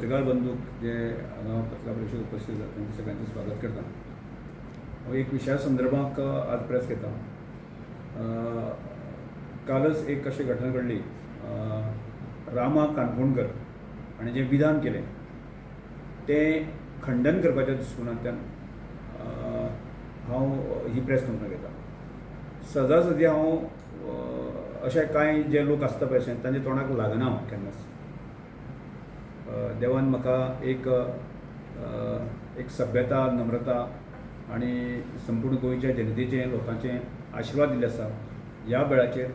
पत्रकार बंधूक जे हांगा पत्रकार परिशद उपस्थित आसात तांचें सगळ्यांचें स्वागत करता. हांव एक विशया संदर्भाक आज प्रेस घेता. कालच एक अशी घटना घडली. रामा काणकोणकर हाणें जें विधान केलें तें खंडन करपाच्या दृश्टीकोनांतल्यान हांव ही प्रेस कॉन्फरन्स घेता. सदा सदी हांव अशे कांय जे लोक आसता पळय अशें तांच्या तोंडाक लागना हांव केन्नाच. देवान म्हाका एक एक सभ्यता, नम्रता आनी संपूर्ण गोंयच्या जनतेचे लोकांचे आशिर्वाद दिल्ले आसा. ह्या वेळाचेर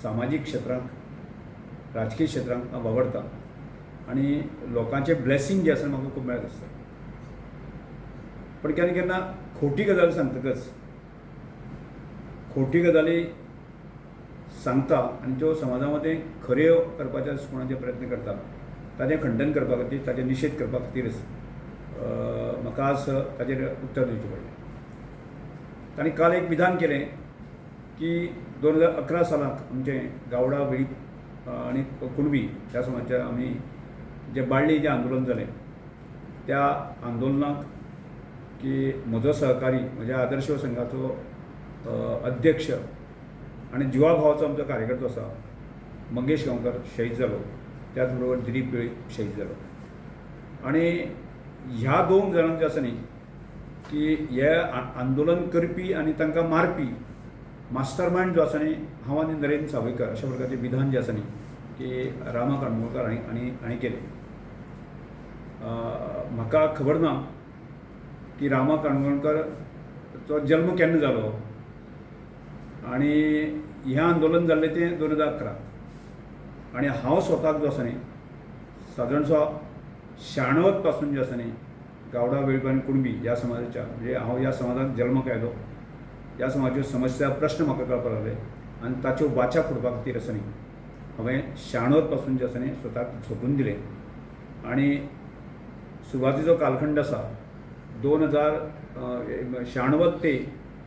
सामाजीक क्षेत्रांत, राजकीय क्षेत्रांत हांव वावरता आनी लोकांचें ब्लॅसींग जें आसा म्हाका खूब मेळत आसता. पूण केन्ना केन्ना खोटी गजाल सांगतकच खोटी गजाली सांगता आनी त्यो समाजा मदें खऱ्यो करपाच्या दृश्टीकोणाचे प्रयत्न करता ताजें खंडन करपा खातीर, ताजें निशेध करपा खातीरच म्हाका आज ताजेर उत्तर दिवचें पडलें. तांणी काल एक विधान केलें की 2011 सालांत आमचें गावडा, वेळीप आनी कुणबी ह्या समाजाच्या आमी जें बाळ्ळी जें आंदोलन जालें त्या आंदोलनाक की म्हजो सहकारी, म्हज्या आदर्श संघाचो अध्यक्ष आनी जिवाभावाचो आमचो कार्यकर्तो आसा मंगेश गांवकर शहीद जालो. त्याच बरोबर दिलीप वेळीप शहीद जालो. आनी ह्या दोन जाणांक जें आसा न्ही की हे आंदोलन करपी आनी तांकां मारपी मास्टर मायंड जो आसा न्ही हांव आनी नरेंद्र सावयकर अशा प्रकारचें विधान जें आसा न्ही की रामा काणकोणकर हांणी हांणी हांणी केलें. म्हाका खबर ना की रामा काणकोणकरचो जल्म केन्ना जालो आनी हें आंदोलन जाल्लें तें 2011 आनी हांव स्वताक जो आसा न्ही सादारणसो 96 पासून जें आसा न्ही गावडा, वेळीप आनी कुणबी ह्या समाजाच्या, म्हणजे हांव ह्या समाजांत जल्माक आयलो, ह्या समाजाच्यो समस्या, प्रश्न म्हाका कळपाक लागले आनी ताच्यो वाचा फोडपा खातीर आसा न्ही हांवें 96 पासून जें आसा न्ही स्वताक झोकून दिलें. आनी सुरवातीचो कालखंड आसा 2096 ते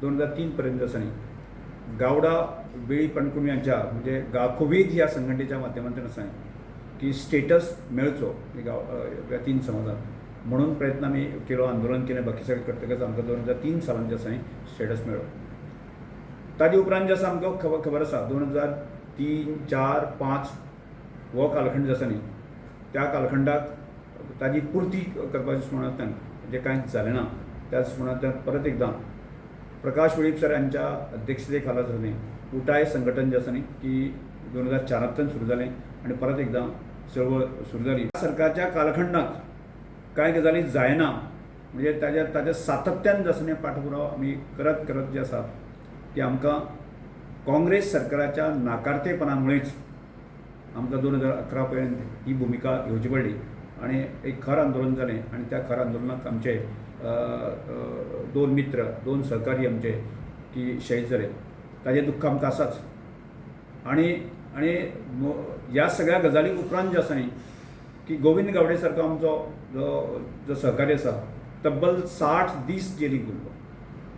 2003 पर्यंत आसा न्ही गावडा, वेळीप आनी कुणबी हांच्या म्हणजे गाखोवीद ह्या संघटनेच्या माध्यमांतल्यान आसा न्ही की स्टेटस मेळचो गांव ह्या तीन समाजांत म्हणून प्रयत्न आमी केलो, आंदोलन केलें, बाकी सगळें करतकच आमकां 2003 सालान जें आसा न्ही स्टेटस मेळ्ळो. ताजे उपरांत जें आसा आमकां खबर आसा 2003, 4, 5 हो कालखंड जो आसा न्ही त्या कालखंडाक ताजी पुर्ती करपाची दृश्टीकोनांतल्यान जें कांयच जालें ना त्या दृश्टीकोनांतल्यान परत एकदां प्रकाश वेळीप सर हांच्या अध्यक्षते खाला जालें उटाय संघटन जें आसा न्ही की 2004 सुरू जालें आनी परत एकदां चळवळ सुरू जाली. सरकारच्या कालखंडाक कांय गजाली जायना म्हणजे ताज्या ताज्या सातत्यान जें आसा न्ही पाठपुरावा आमी करत करत जें आसा की आमकां काँग्रेस सरकाराच्या नाकारतेपणामुळेच आमकां 2011 पर्यंत ही भुमिका घेवची पडली आनी एक खर आंदोलन जालें आनी त्या खर आंदोलनाक आमचे दोन मित्र, दोन सहकारी आमचे की शहीद जाले. ताजें दुख्ख आमकां आसाच. आनी आनी ह्या सगळ्या गजाली उपरांत जें आसा न्ही की गोविंद गावडे सारको आमचो जो जो सहकारी आसा तब्बल 60 दीस जेलीक उरलो.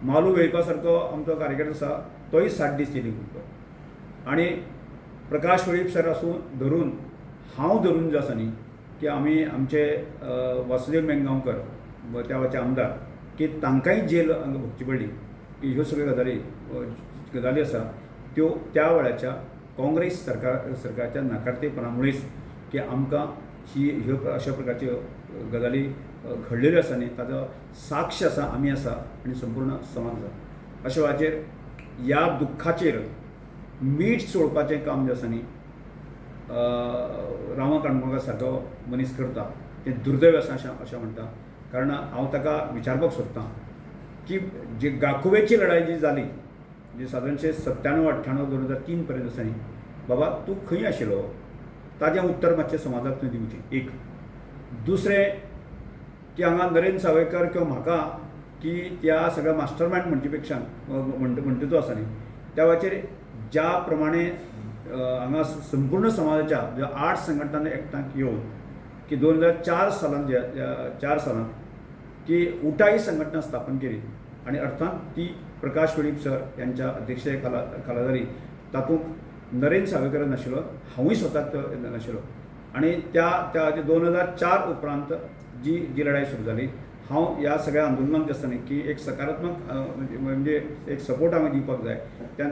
मालू वेळीपा सारको आमचो कार्यकर्तो आसा तोय 60 दीस जेलीक उरलो. आनी प्रकाश वेळीप सर आसूं धरून हांव धरून जो आसा न्ही की आमी आमचे वासुदेव मेंगांवकर त्या वेळाचे आमदार की तांकांय जेल हांगा भोगची पडली. की ह्यो सगळ्यो गजाली गजाली आसा त्यो त्या वेळाच्या काँग्रेस सरकारच्या नाकारतेपणामुळेच की आमकां ही ह्यो अशा प्रकारच्यो गजाली घडलेल्यो आसा न्ही ताजो साक्ष आसा आमी आसा आनी संपूर्ण समाज आसा. अशा वेळाचेर ह्या दुख्खाचेर मीठ चोळपाचें काम जें आसा न्ही रामा काणकोणकार सारको मनीस करता तें दुर्दैव आसा अशें अशें म्हणटा. कारण हांव ताका विचारपाक सोदतां की जी गाखुवेची लढाई जी जाली जी सादारणशे 97, 98, 2003 पर्यंत आसा न्ही बाबा तूं खंय आशिल्लो ताजें उत्तर मातशें समाजाक तुवें दिवचें. एक दुसरें की हांगा नरेंद्र सावयकर किंवा म्हाका की त्या सगळ्या मास्टर मायंड म्हणचे पेक्षा म्हणटा तो आसा न्ही त्या वेळाचेर ज्या प्रमाणे हांगा संपूर्ण समाजाच्या ज्या 8 संघटनांनी एकठांय येवन की 2004 सालान 4 सालान की उटाई संघटना स्थापन केली आनी अर्थात ती प्रकाश वेळीप सर यांच्या अध्यक्षते खाला खाला जाली. तातूंत नरेंद्र सावयकर नाशिल्लो, हांवूय स्वताक नाशिल्लो. आनी त्या त्या 2004 उपरांत जी जी लढाई सुरू जाली, हांव ह्या सगळ्या आंदोलनाक जे आसता न्ही की एक सकारात्मक म्हणजे एक सपोर्ट हांवें दिवपाक जाय. त्या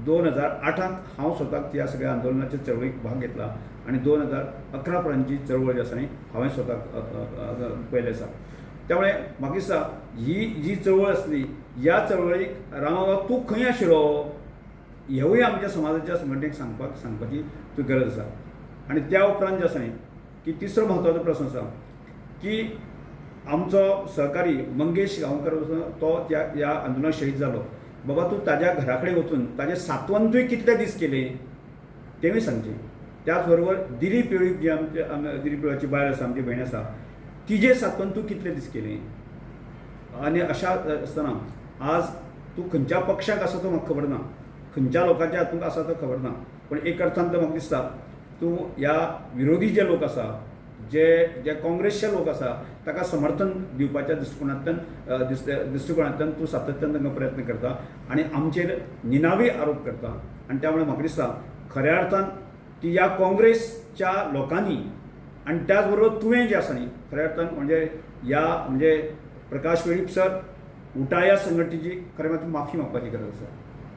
2008 हांव स्वताक ह्या सगळ्या आंदोलनाच्या चळवळीक भाग घेतला आनी 2011 पर्यंतची चळवळ जी आसा न्ही हांवें स्वताक पळयलें आसा. त्यामुळे म्हाका दिसता ही जी चळवळ आसली ह्या चळवळीक रामा तूं खंय आशिल्लो हेवूय आमच्या समाजाच्या संघटनेक सांगपाची तूं गरज आसा. आनी त्या उपरांत जें आसा न्ही की तिसरो म्हत्वाचो प्रस्न आसा की आमचो सहकारी मंगेश गांवकर तो त्या ह्या आंदोलनात शहीद जालो. बाबा तूं ताज्या घरा कडेन वचून ताजें सांत्वन तुवें कितले दीस केले तेंवूय सांगचें. त्याच बरोबर दिलीप वेळीप जी आमचे दिलीप वेळीपाची बायल आसा, आमची भयण आसा, तिजें सांत्वन तूं कितले दीस केलें. आनी अशा आसतना आज तूं खंयच्या पक्षाक आसा तो म्हाका खबर ना, खंयच्या लोकांच्या हातूंत आसा तो खबर ना, पूण एक अर्थान तो म्हाका दिसता तूं ह्या विरोधी जे लोक आसा, जे जे काँग्रेसचे लोक आसा ताका समर्थन दिवपाच्या दृश्टिकोणांतल्यान दृश्टिकोणांतल्यान तूं सातत्यान तांकां प्रयत्न करता आनी आमचेर निनावी आरोप करता. आनी त्यामुळे म्हाका दिसता खऱ्या अर्थान की ह्या काँग्रेसच्या लोकांनी आनी त्याच बरोबर तुवें जें आसा न्ही खऱ्या अर्थान म्हणजे ह्या म्हणजे प्रकाश वेळीप सर उटाया संघटनेची खरें म्हळ्यार माफी मागपाची गरज आसा.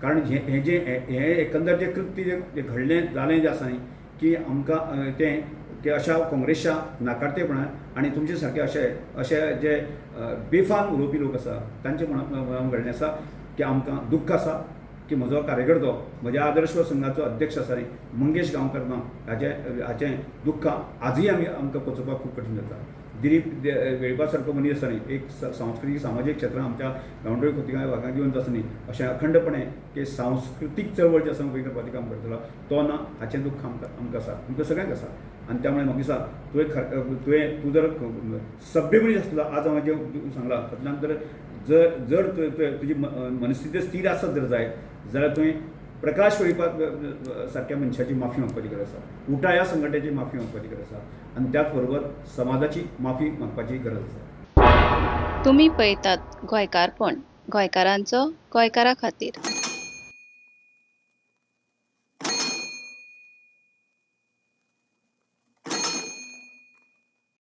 कारण हें जें हें एकंदर जें कृत्य जें घडलें जालें जें आसा न्ही की आमकां तें की अशा काँग्रेसच्या नाकारतेपणान आनी तुमचे सारके अशे अशे जे बेफाम उलोवपी लोक आसा तांचे म्हणून घडलें आसा की आमकां दुख्ख आसा की म्हजो कार्यकर्तो म्हज्या आदर्श संघाचो अध्यक्ष आसा न्ही मंगेश गांवकर ना हाचें हाचें दुख्ख आजूय आमी आमकां पचोवपाक खूब कठीण जाता. दिलीप वेळीपा सारको मनीस आसा न्ही एक सांस्कृतीक सामाजीक क्षेत्रांत आमच्या गांवडोळी खोतिगांव भागांत येवन आसा न्ही अशें अखंडपणे की सांस्कृतीक चळवळ जी आसा उबी करपाचें काम करतलो तो ना हाचें दुख्ख आमकां आमकां आसा, आमकां सगळ्यांक आसा. आनी त्यामुळे म्हाका दिसता तुवें तुवें तूं जर सभ्य मनीस आसलो आज हांवें जें सांगलां तातूंतल्यान जर जर जर तुवें तुजी मनस्थिती स्थीर आसत जर जायत जाल्यार तुवें प्रकाश वेळीपा सारक्या मनशाची माफी मागपाची गरज आसा, उटाया संघटनेची माफी मागपाची गरज आसा आनी त्याच बरोबर समाजाची माफी मागपाची गरज आसा. तुमी पळयतात गोंयकारपण, गोंयकारांचो गोंयकारा खातीर.